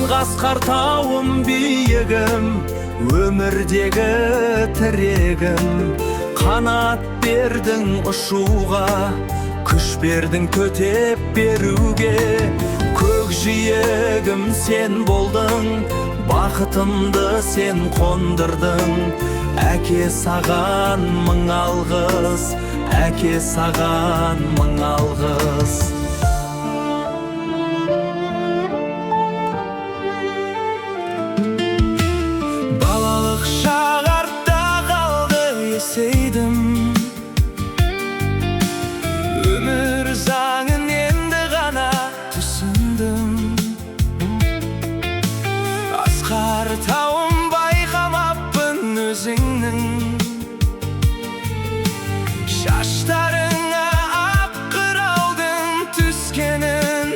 Асқар тауым биігім, өмірдегі тірегім. Қанат бердің ұшуға, күш бердің төтеп беруге. Көкжиегім сен болдың, бақытымды сен қондырдың. Әке, саған мың алғыс, әке, саған мың алғыс. Балалық шақ артта қалды, есейдім. Өмір заңын енді ғана түсіндім. Асқар тауым, байқамаппын өзіңнің шаштарыңа ақ қыраудың түскенін,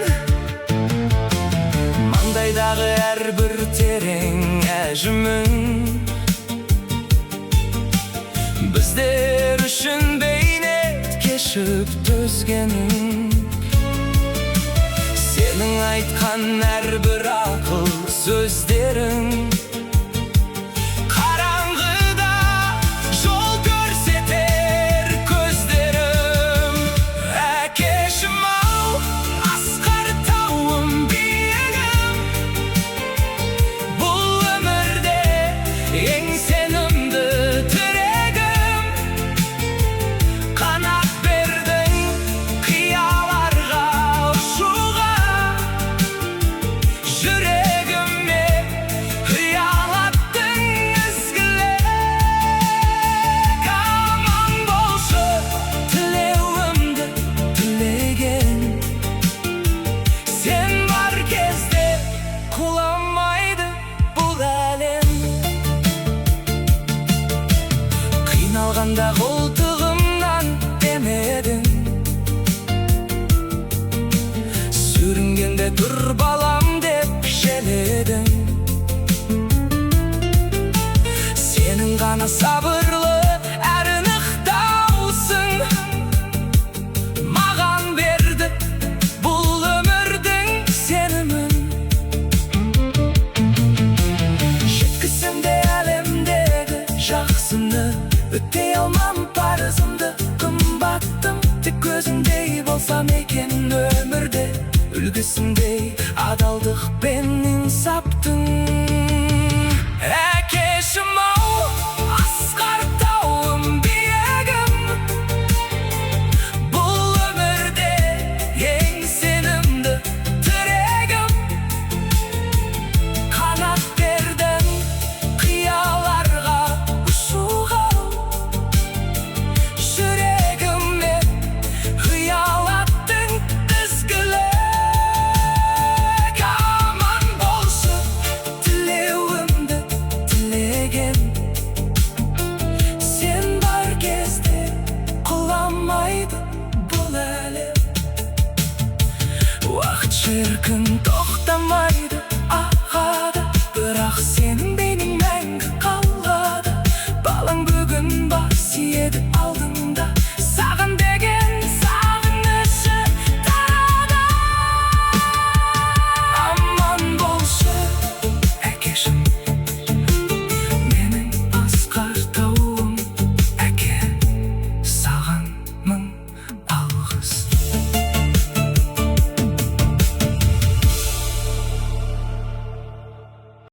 маңдайдағы әрбір терең әжімің біздер үшін бейнет кешіп төзгенің. Сенің айтқан әрбір ақыл сөздерің қараңғыда жол көрсетер көздерім. Әкешім ау, асқар тауым биігім, бұл өмірде ең сенімді тірегім. Қанат бердің қияларға ұшуға, жүрегіме ұялаттың ізгілік. Аман болшы тілеуімді тілеген, сен бар кезде құламайды бұл әлем. Қиналғанда қолтығымнан демедің, сүрінгенде тұр балам деп желедің. Сенің ғана сабыр